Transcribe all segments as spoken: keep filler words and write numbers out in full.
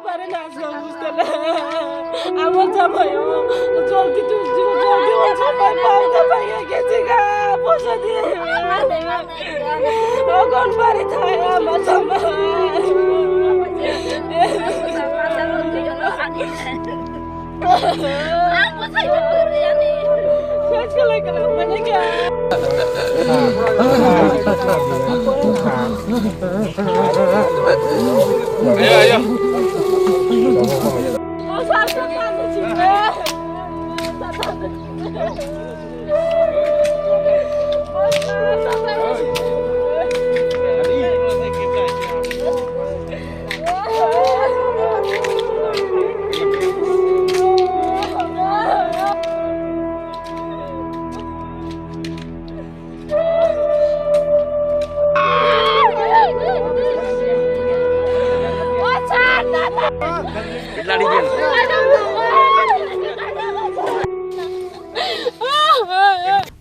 পারে না আজকে বুঝতে না। আমার জামাই ও জলদি তুই জলদি ও জামাই পাওয়া পাইয়া গেছে গা, পয়সা দিয়ে। ও কোন বাড়ি থাকে আমার জামাই?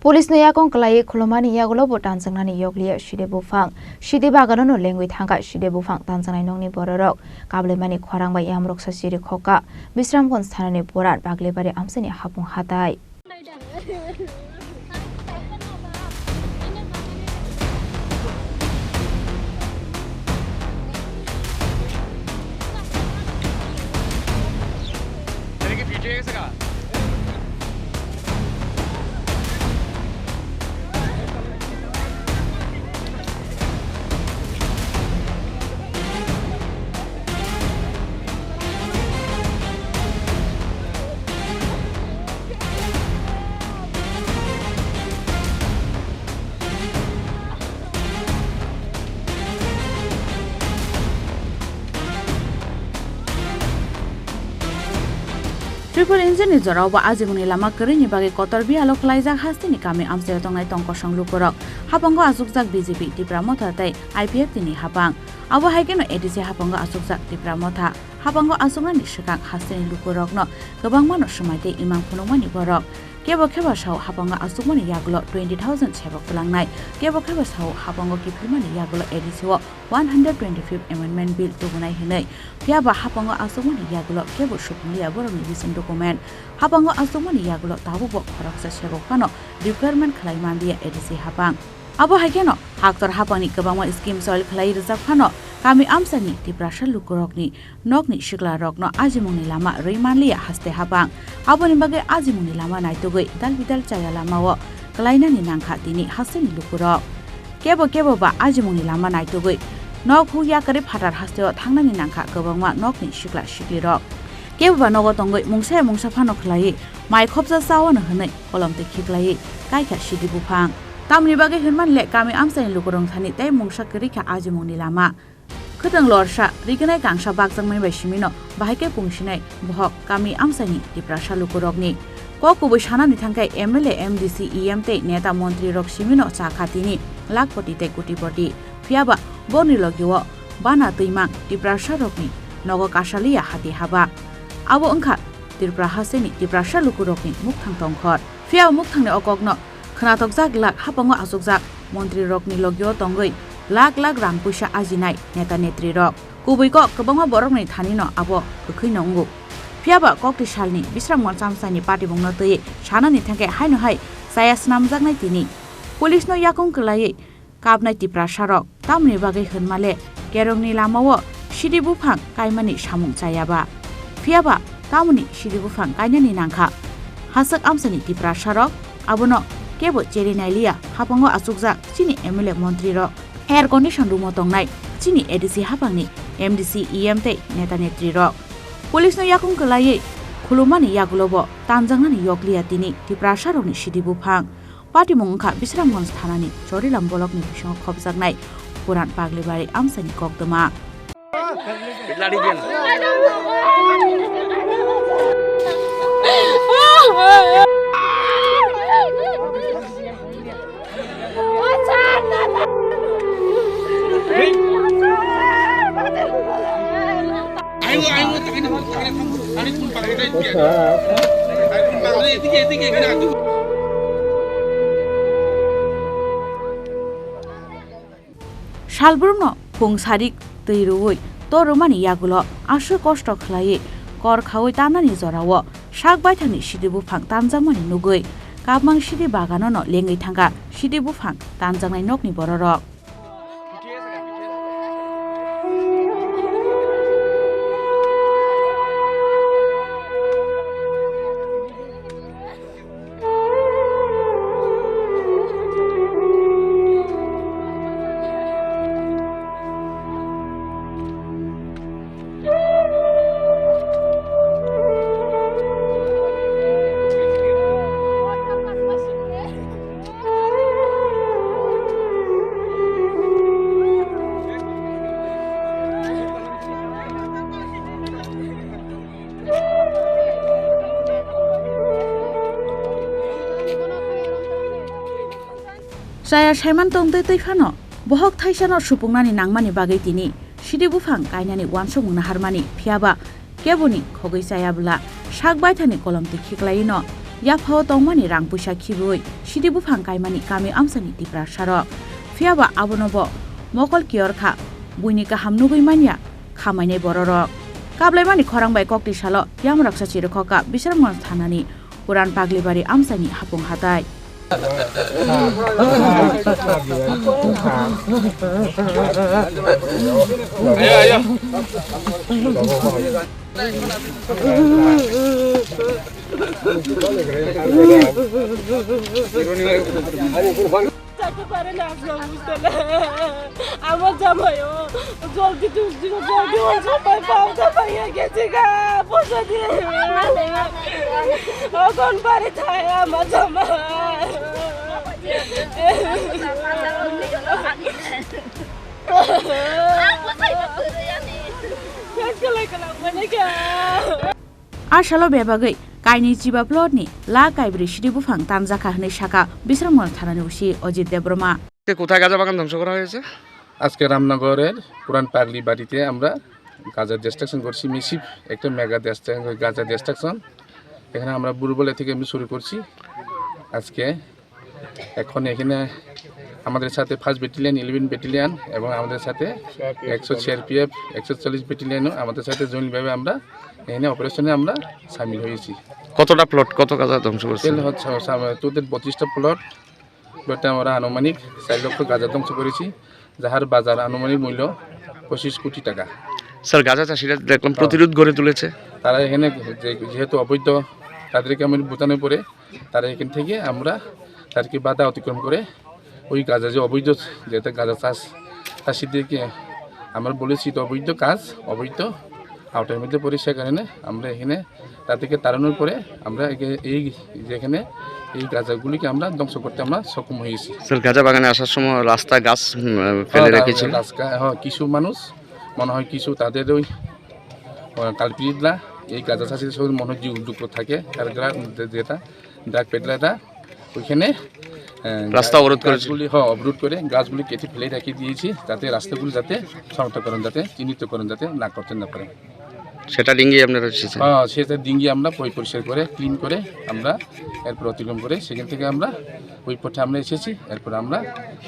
Police no yakung kwlaiwi khulumani yagulo bo tanjaknani yokliya side buphang. Side baganono lengwi thangkha side buphang tanjaknai nokni bororok. Kablaimani khorang bai yamrok sachiri khokha. Bisramganj thanani Borat Baglibari amchaini hapung hatai. Tripura injini jorao bo ajimungni lama kwrwini bagwi kotor biyalo khwlaijak hasteni kami amchaio tongnai tongkosong lukurok. Habango achukjak B J P Tipra Motha tei I P F T ni habang. Abo hai kheno A D C habango achukjak Tipra Motha. Habango achuknani swkang hasteni lukurokno kwbangmano swmai tei imang phunukmani borok. Kebo kebo sao habango achukmani yagulo twenty thousand sebok twlangnai. Kebo kebo sao habango kiphilmani yagulo A D C o one hundred twenty-fifth Amendment Bill tubunai hwnwi. Phiyaba habango achukmani yagulo kebo supung liya borokni bising document. Habango achukmani yagulo tabukbo khoroksa sebok phano requirement khlai manliya A D C habang. Abo hai kheno haktor habangni kwbangma scheme soil khlai rijak phano kami amchaini Tiprasa lukurokni nokni siklarokno ajimungni lama rwi manliya haste habang. Aboni bagwi ajimungni lama naitugwi dal bidal chaya lamao kwlainani nangkha tini hasteni lukurok. Kebo kebo ba ajimungni lama naitugwi nok huk yakarwi phatar hasteo thangnani nangkha kwbangma nokni sikla siklirok. Kebo ba nogo tongwi mungsa ya mungsa phano khlaiwi mai khopsa chawano hwnwi kolom twi khiklaiwi kaikha sidi buphang. Tamni bagwi hwnmani le kami amchaini lukurok thani tei mungsa kwrwi kha ajimungni lama. Khwtwng lorsa, rignai kangsa bakjakmani bai simino bahai khe pungsinai bohok kami amchaini Tiprasa lukurokni. Kok kubui sanani thangkhe M L A, M D C, E M tei neta montrirok simino chakha tini lakpoti tei kotipoti. Phiyaba boni logio bana twimang Tiprasarokni nogo kasaliya hati haba. Abo wngkha Tripura hasteni Tiprasa lukurokni mukthang tongkhor. Phiyaba mukthangni o kokno khwnatokjak glak hapango achukjak montrirokni logio tongwi lakh lakh rang puisa ajinai neta netrirok. Kubui kok kwbangma borokni thanino abo kwkhwino wngo. Phiyaba kokti salni Bisramganj amchaini patibungno twi sanani thangkhe haino hai chaya snamjaknai tini. Police no yakung kwlaiwi kapnai Tiprasarok. Tamoni bagwi hwnmale kerongni lamao sidi buphang kaimani samung chayaba. Phiyaba tamoni sidi buphang kainani nangkha. Haswk amchaini Tiprasarok abono kebo cheri nailiya, hapango achukjak chini M L A montrirok, air condition room-o tongnai chini A D C hapangni M D C, E M tei neta netrirok. Police no yakung kwlaiwi khulumani yagulobo tanjaknani yokliya tini Tiprasarokni sidi buphang. Patimung wngkha Bisramganj thanani Chorilam blockni bisingo khopjaknai Puran Paglibari amchaini koktwma. Salbrumno phung sarik twi rwui Torumani yagulo aswk kosto khlaiwi kor khaui tanani jorao sak baithangni sidi buphang tanjakmani nugwi kapmang sidi baganono lengwi thangkha sidi buphang tanjaknai nokni bororok. Chaya saiman tongtwi twi phano bohok thaisano supungnani nangmani bagwi tini sidi buphang kainani uansukmung naharmani, phiyaba keboni khogwi chaya bwla sak baithani kolomtwi khiklaino yaphao tongmani rang puisa khibwi sidi buphang kaimani kami amsani Tiprasarok. Phiyaba abono bo mokol kiyor kha, buini kaham nugwi manya khamainai bororok. Kablaimani khorang bai kokti salo yamraksa chirikhokha Bisramganj thanani Puran Paglibari amchaini hapung hatai. থাকতে পারে না, আজকে বুঝতে না। আমার জামাইও জলদি, দুষ দিন জলদি, ওর জামাই পাওটা পাইয়া গেছে গা, পয়সা দিয়ে। এখন বাড়ি থাকে আমার জামাই। শেষ করে গেলাম, মানে কি? A salo bebagwi kainwi chiba plot ni lakh kaibrwi sidi buphang tanjakha hwnwi sakha Bisramganj thanani O C Ajit Debbarma. আজকে কোথায় গাঁজা বাগান ধ্বংস করা হয়েছে? আজকে রামনগরের পুরান পাগলি বাড়িতে আমরা গাঁজা ডিস্ট্রাকশন করছি, মেসিভ একটা মেগা ডিস্ট্রাকশন, গাঁজা ডিস্ট্রাকশন। এখানে আমরা বুরুবলে থেকে আমি শুরু করছি। আজকে এখন এখানে আমাদের সাথে ফার্স্ট ব্যাটালিয়ন, ইলেভেন ব্যাটালিয়ন এবং আমাদের সাথে একশো সিআরপিএফ, একশো চল্লিশ ব্যাটালিয়নও আমাদের সাথে জয়েন্টভাবে আমরা এখানে অপারেশনে আমরা সামিল হয়েছি। কতটা প্লট, কত গাঁজা ধ্বংস করছে? টোটাল হচ্ছে সা-, টোটাল বত্রিশটা প্লট, প্লটে আমরা আনুমানিক চার লক্ষ গাঁজা ধ্বংস করেছি, যাহার বাজার আনুমানিক মূল্য পঁচিশ কোটি টাকা। স্যার, গাঁজা চাষিরা দেখলাম হ্যাঁ। প্রতিরোধ গড়ে তুলেছে। তারা এখানে যে-, যেহেতু অবৈধ, তাদেরকে আমি বোঝানোর পরে তারা এখান থেকে আমরা তাদেরকে বাধা অতিক্রম করে ওই গাঁজা যে অবৈধ, যেটা গাঁজা চাষ, চাষিদেরকে আমরা বলেছি এটা অবৈধ কাজ, অবৈধ আওতার মধ্যে পড়ে, সে কারণে আমরা এখানে তাদেরকে তাড়ানোর পরে আমরা একে-, এই যেখানে এই গাঁজাগুলিকে আমরা ধ্বংস করতে আমরা সক্ষম হয়েছি। স্যার, গাঁজা বাগানে আসার সময় রাস্তা গাছ, উম, ফেলে হ্যাঁ, রা-, রেখেছিল। রাস্তা, হ্যাঁ, কিছু মানুষ মনে হয় কিছু তাদের ওই, আহ, কালপিরিতরা এই গাঁজা চাষের সঙ্গে মনে হয় যুক্ত থাকে, তার গ্রা-, যে-, যেটা ড্রাগ পেডলাররা ওইখানে, আহ, রাস্তা অবরোধ করেছে। গাছগুলি, হ্যাঁ, অবরোধ করে গাছগুলি কেটে ফেলে রেখে দিয়েছি, যাতে রাস্তাগুলি যাতে শনাক্তকরণ, যাতে চিহ্নিতকরণ যাতে না করতে না পারে। সেটা ডিঙ্গি আপনারা এসেছেন? হ্যাঁ, সেটা ডিঙ্গি আমরা পয় পরিষ্কার করে, ক্লিন করে আমরা এরপর অতিক্রম করে সেখান থেকে আমরা ওই পথে আমরা এসেছি। এরপর আমরা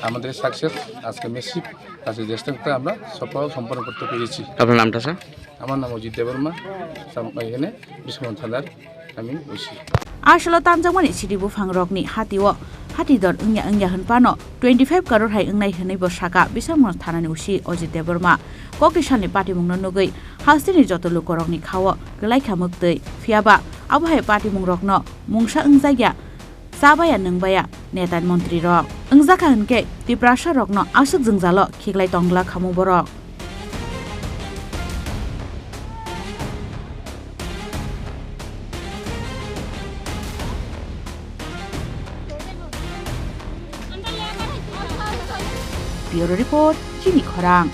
আমাদের সাকসেস আজকে মেসিভ কাজের চেষ্টা করতে আমরা সফল সম্পন্ন করতে পেরেছি। আপনার নামটা, স্যার? আমার নাম অজিত দেববর্মা, সাম-, এখানে বিশ্বনাথ থানার আমি OC. A salo tanjakmani sidi buphangrokni hatio hati dor wngya wngya hwn phano twenty five crore hai wngnai hwnwi bo sakha Bisramganj thanani O C Ajit Debbarma. Kokti salni patimungno nugwi hasteni joto lukurokni khao kwlaikha mwktwi. Phiyaba abo hai patimungrokno mungsa wngjakya, chabaya nwngbaya neta montrirok. Wngjakha hwnkhe Tiprasarokno aswk jwngjalo khiklai tongla khamu borok. Bureau Report, Chini Khorang.